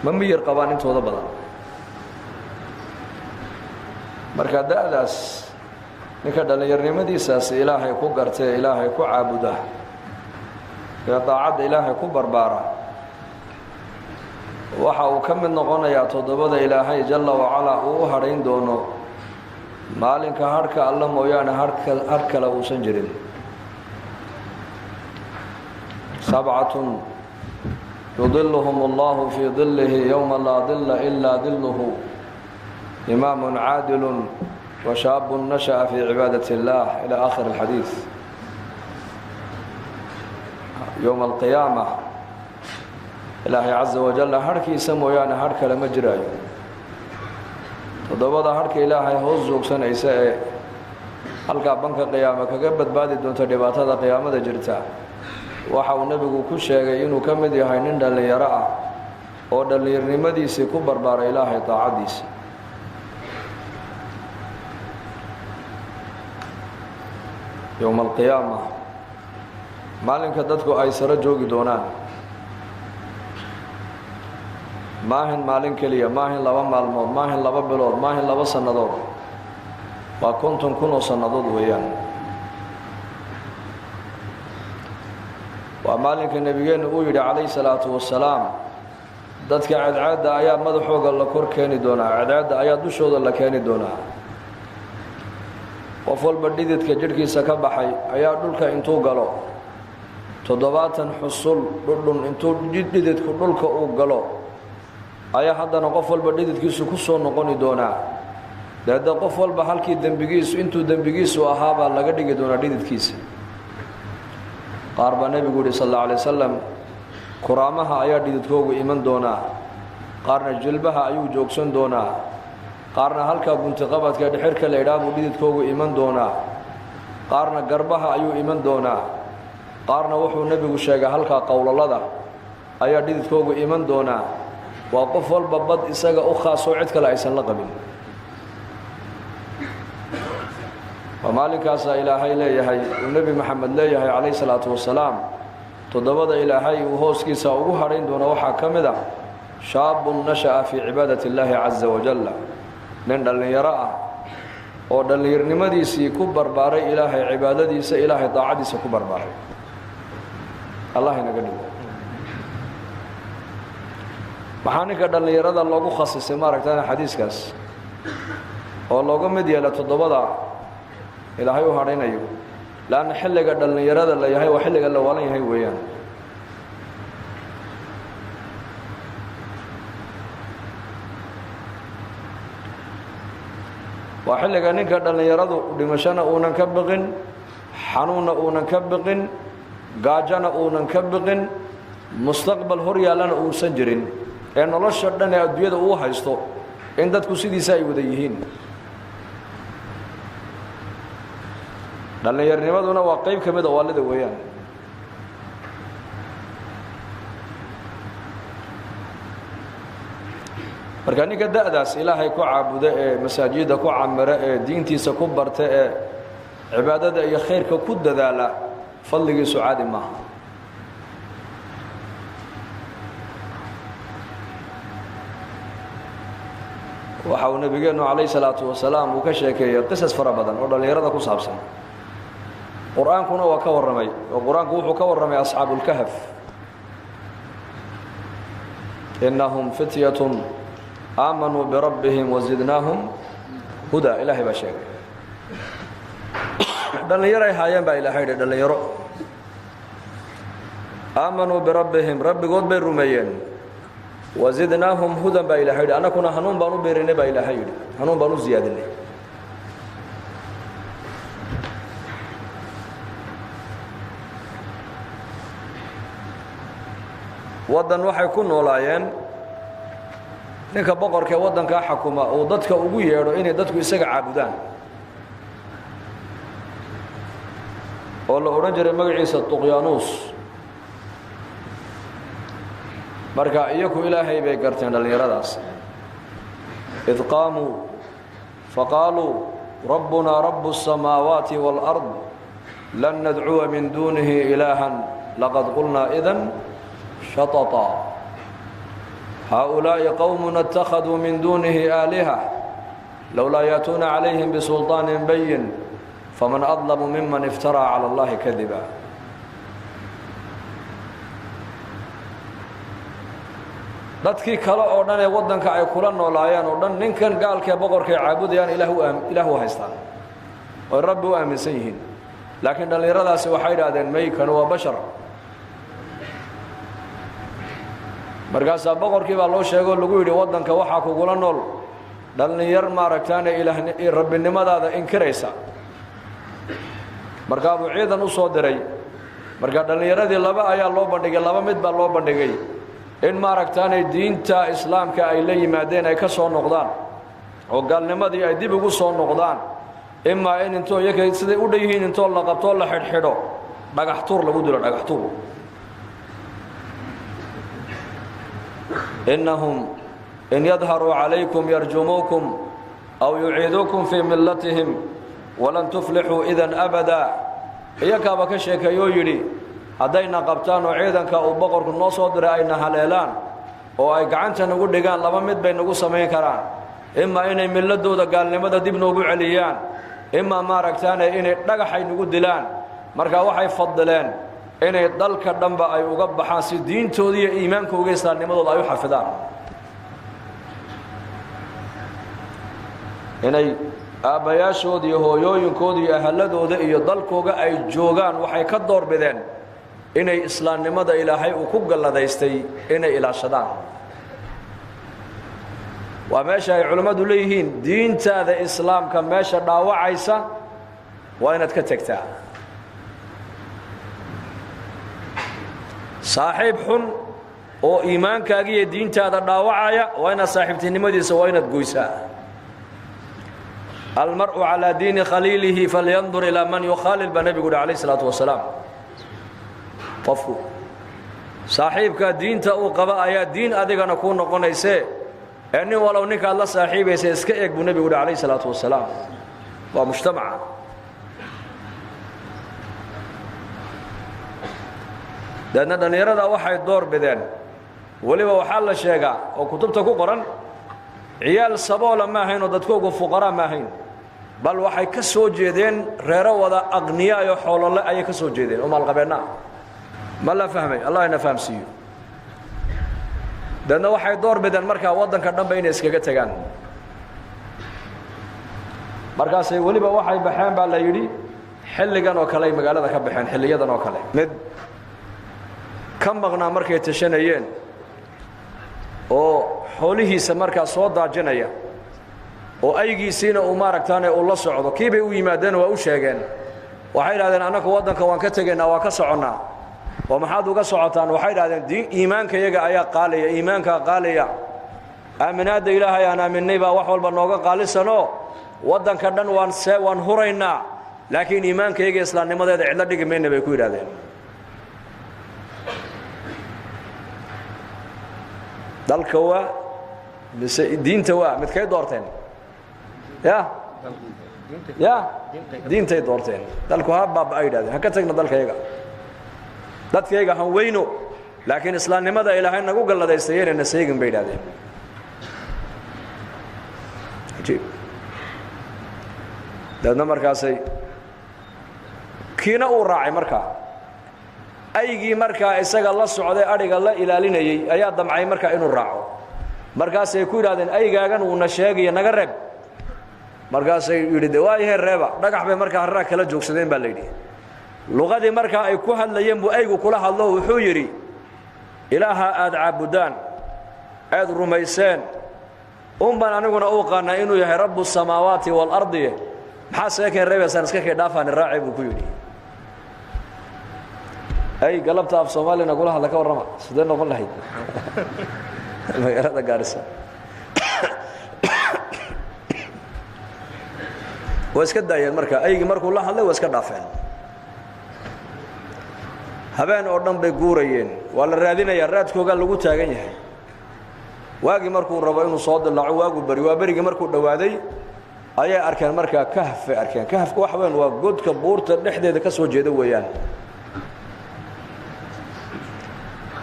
Ma miyir qabaan intooda badan. Marka da'daas ninka dhallinyarnimadiisaas Ilaahay ku gartee, Ilaahay ku caabuda, ee daacadda Ilaahay ku barbaara, waxa uu ka mid noqonayaa toddobada Ilaahay jalla wacalaa uu u hadhayn doono maalinka harhka Alla mooyaane harhka har kale uusan jirin. Sabcatun yudiluhum allahu fii dilihi yowma laa dilla ilaa diluhu, imaamun caadilun wa shaabun nasha'a fii cibaadati اllah, ila aakhir alxadiid. Yowma alqiyaama Ilaahay caza wajalla harhkiisa mooyaane harh kale ma jiraayo. Toddobada harhka Ilaahay hoos joogsanaysa ee halkaa banka qiyaame kaga badbaadi doonta dhibaatada qiyaamada jirta, waxa uu nebigu ku sheegay inuu ka mid yahay nin dhallinyaro ah oo dhallinyarnimadiisii ku barbaaray Ilaahay daacaddiisa. Yowma alqiyaama, maalinka dadku ay saro joogi doonaan, maahin maalin keliya, maahin 2 maalmood, maahin 2 bilood, maahin 2 sannadood, waa 50,000 oo sannadood weeyaan. Waa maalinka nebigeennu uu yidhi calayhi salaatu wasalaam, dadka cadceedda ayaa madaxooga la kor keeni doonaa, cadceedda ayaa dushooda la keeni doonaa. Qof walba dhididka jidhkiisa ka baxay ayaa dhulka intuu galo, 70 xusul dhudhun intuu dhididku dhulka uu galo, ayaa haddana qof walba dhididkiisu ku soo noqoni doonaa. Deedna qof walba halkii dembigiisu, intuu dembigiisu ahaabaa laga dhigi doonaa dhididkiisa. Qaar baa nebigu yihi sal alla alay wasalam kuraamaha ayaa dhididkoogu iman doonaa, qaarna jilbaha ayuu joogsan doonaa, qaarna halkaa guntiqabadka dhexirka la idhaah buu dhididkoogu iman doonaa, qaarna garbaha ayuu iman doonaa, qaarna wuxuu nebigu sheegay halkaa qowlalada ayaa dhididkoogu iman doonaa. Waa qof walba bad isaga u khaasoo cid kale aysan la qabin. Waa maalinkaasaa Ilaahay leeyahay, uu Nebi Maxamed leeyahay calayhi salaatu wasalaam, toddobada Ilaahay uu hooskiisa ugu hadhayn doono waxaa ka mid ah shaabun nasha'a fii cibaadati illaahi caza wajalla, nin dhallinyaro ah oo dhallinyarnimadiisii ku barbaaray Ilaahay cibaadadiisa, Ilaahay daacadiisa ku barbaaray. Allah inaga dhigo. Maxaa ninka dhallinyarada loogu khasisay, maaragtaan, xadiiskaas oo looga mid yeela toddobada Ilaahay u hadhaynayo? Leanna xilliga dhallinyarada la yahay waa xilliga la waalan yahay weeyaan. Waa xilliga ninka dhallinyaradu dhimashona uunan ka biqin, xanuunna uunan ka biqin, gaajona uunan ka biqin, mustaqbal hor yaallana uusan jirin, ee nolosha dhan ee adduunyada uu haysto in dadku sidiisa ay wada yihiin. Dhallinyarnimaduna waa qeyb ka mid a waalida weeyaan. Marka ninka da'daas Ilaahay ku caabuda ee masaajidda ku camira ee diintiisa ku barta ee cibaadada iyo khayrka ku dadaala, fadligiisu caadi maaha. Waxa uu nabigeennu calayhi salaatu wasalaam uu ka sheekeeyey qisas fara badan oo dhallinyarada ku saabsan. Qur-aankuna waa ka warramay, oo Qur-aanku wuxuu ka warramay asxaabuulkahf: innahum fityatun aamanuu birabbihim wazidnaahum hudaa. Ilaahay baa sheegay dhallinyaray haayeen baa Ilahay yidhi, dhallinyaro aamanuu birabbihim, rabbigood bay rumeeyeen, wazidnaahum hudan baa Ilahay yidhi, annakuna hanuun baan u beerinay baa Ilaahay yidhi, hanuun baan u ziyaadinay. Waddan waxay ku noolaayeen ninka boqorka ee waddankaa xakuma uu dadka ugu yeedho inay dadku isaga caabudaan, oo la odhan jiray magaciisa Tuqyaanuus. Marka iyaku Ilaahay bay garteen dhallinyaradaas. Id qaamuu faqaaluu rabbunaa rabu الsamaawaati wاlأrض lan nadcuwa min duunihi ilaaha laqad qulnaa idan shaطaطa. Haaulaa'i qowmun ittakhaduu min duunihi aaliha lowlaa yaatuuna calayhim bisulطaanin bayin faman adlamu miman iftaraa cala allahi kadiba. Dadkii kale oo dhan ee waddanka ay kula noolaayeen oo dhan ninkan gaalkee boqorkay caabudayaan ilaah u haystaan oy rabbi u aaminsan yihiin, laakiin dhallinyaradaasi waxay idhaahdeen may, kanu waa bashar. Markaasaa boqorkii baa loo sheegoo lagu yidhi waddanka waxaa kugula nool dhallinyar maaragtaane ilaah rabbinimadaada inkiraysa. Markaabuu ciidan u soo diray. Marka dhallinyaradii laba ayaa loo bandhigay, laba mid baa loo bandhigay: in maaragtaanay diinta islaamka ay la yimaadeen ay ka soo noqdaan oo gaalnimadii ay dib ugu soo noqdaan, imaa in intoo iyaka siday u dhan yihiin intoo la qabtoo la xidhxidho dhagax tuur lagu dilo, dhagax tuur. Innahum in yadharuu calaykum yarjumuukum aw yuciiduukum fii millatihim walan tuflixuu idan abadaa. Iyakaaba ka sheekeeyoo yidhi haddayna qabtaan oo ciidanka uu boqorku noo soo diray ayna haleelaan oo ay gacanta nagu dhigaan, laba mid bay nagu samayn karaan: imaa inay milladooda gaalnimada dib noogu celiyaan, imaa maaragtaane inay dhagaxay nagu dilaan. Marka waxay fadileen inay dalka dhanba ay uga baxaan si diintooda iyo iimaankooga islaamnimadooda ay u xafidaan. Inay aabbayaashooda iyo hooyooyinkooda iyo ahaladooda iyo dalkooga ay joogaan waxay ka doorbideen inay islaamnimada ilaahay uu ku galladaystay inay ilaashadaan. Waa meesha ay culimmadu leeyihiin diintaada islaamka meesha dhaawacaysa waa inaad ka tegtaa. Saaxiib xun oo iimaankaaga iyo diintaada dhaawacaya waa inaad saaxiibtinimadiisa waa inaad goysaa. Almar'u calaa diini khaliilihi falyandur ilaa man yukhaalil baa nebigu uhi alayh isalaatu wasalaam. Qofku saaxiibka diinta uu qaba ayaa diin adigana kuu noqonaysee, ee nin walow ninkaad la saaxiibaysa iska eeg buu nebigu uhi alayh isalaatu wasalaam. Waa mujtamaca. Deedna dhallinyarada waxay door bideen, weliba waxaa la sheegaa oo kutubta ku qoran, ciyaal saboola ma ahayn oo dadkoogu fuqaraa ma ahayn, bal waxay ka soo jeedeen reero wada aqniyaayo xoolole ayay ka soo jeedeen oo maalqabeennaa. Ma la fahmay? Allah ina fahamsiiyo. Deedna waxay door bideen markaa waddanka dhanba inay iskaga tegaan. Markaasay weliba waxay baxeen baa la yidhi xilligan oo kale ay magaalada ka baxeen, xilliyadan oo kale. Mid ka maqnaa markay tashanayeen oo xoolihiisa markaa soo daajinaya oo aygiisiina uu maaragtaane uu la socdo, kii bay u yimaadeen waa u sheegeen. Waxay idhahdeen annaku waddanka waan ka tegaynaa, waa ka soconnaa. Oo maxaad uga socotaan? Waxay idhahdeen diin iimaanka iyaga ayaa qaalaya, iimaankaa qaalaya, aaminaadda ilaahay aan aaminnay baa wax walba nooga qaalisanoo waddanka dhan waan see waan huraynaa, laakiin iimaanka iyaga islaamnimadeeda cidlo dhigi mayna bay ku yidhahdeen. Dalka waa mise diinta waa midkay doorteen? Ya ya diintay doorteen. Dalku ha baaba ay yidhahdeen, ha ka tagna dalkayaga, dadkayaga han weyno, laakiin islaamnimada ilaahay nagu galladaystay inayna seegin bay yidhahdeen. Ajiib. Dabeedna markaasay kiina uu raacay. Markaa aygii markaa isaga la socday adhiga la ilaalinayey ayaa damcay markaa inuu raaco. Markaasay ku yidhahdeen aygaagan uuna sheegaya naga reeb. Markaasay yidhi de waayahe reeba. Dhagax bay markaa harraa kala joogsadeen baa la yidhi. Luqadii markaa ay ku hadlayeen buu aygu kula hadlo, wuxuu yidhi ilaaha aad caabudaan aad rumayseen un baan aniguna u qaanaa inuu yahay rabbu samaawaati waalardi, maxaa see keen reebaysaan, iska kay dhaafaani raacay buu ku yidhi. Ay galabta af soomaalina kula hadla ka warrama, sidee noqon lahayd magaalada Gaarisa? Waa iska daayeen marka aygii markuu la hadlay waa iska dhaafeen. Habeen oo dhan bay guurayeen, waa la raadinayaa, raadkoogaa lagu taagan yahay. Waagii markuu rabo inuu soo dilaaco, waagu beri waa berigii markuu dhowaaday ayay arkeen markaa kahf bay arkeen. Kahfka wax weyn waa godka buurta dhexdeeda ka soo jeeda weeyaan.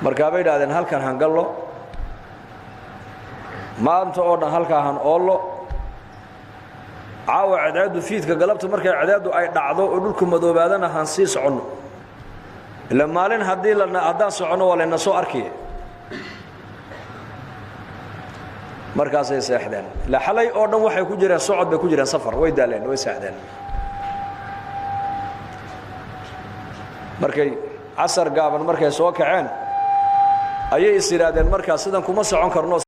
Markaa bay idhahdeen halkan hangallo, Maanta oo dhan halkaa han oollo. Caawa cadceeddu fiidka galabta markay cadceeddu ay dhacdo oo dhulku madoobaadana han sii soconno, ila maalin haddii haddaan soconno waa layna soo arkaya. Markaasay seexdeen. Ila xalay oo dhan waxay ku jireen socod bay ku jireen, safar, way daaleen, way seexdeen. Markay casar gaaban markay soo kaceen ayay is yidhaahdeen, markaa sidan kuma socon karno.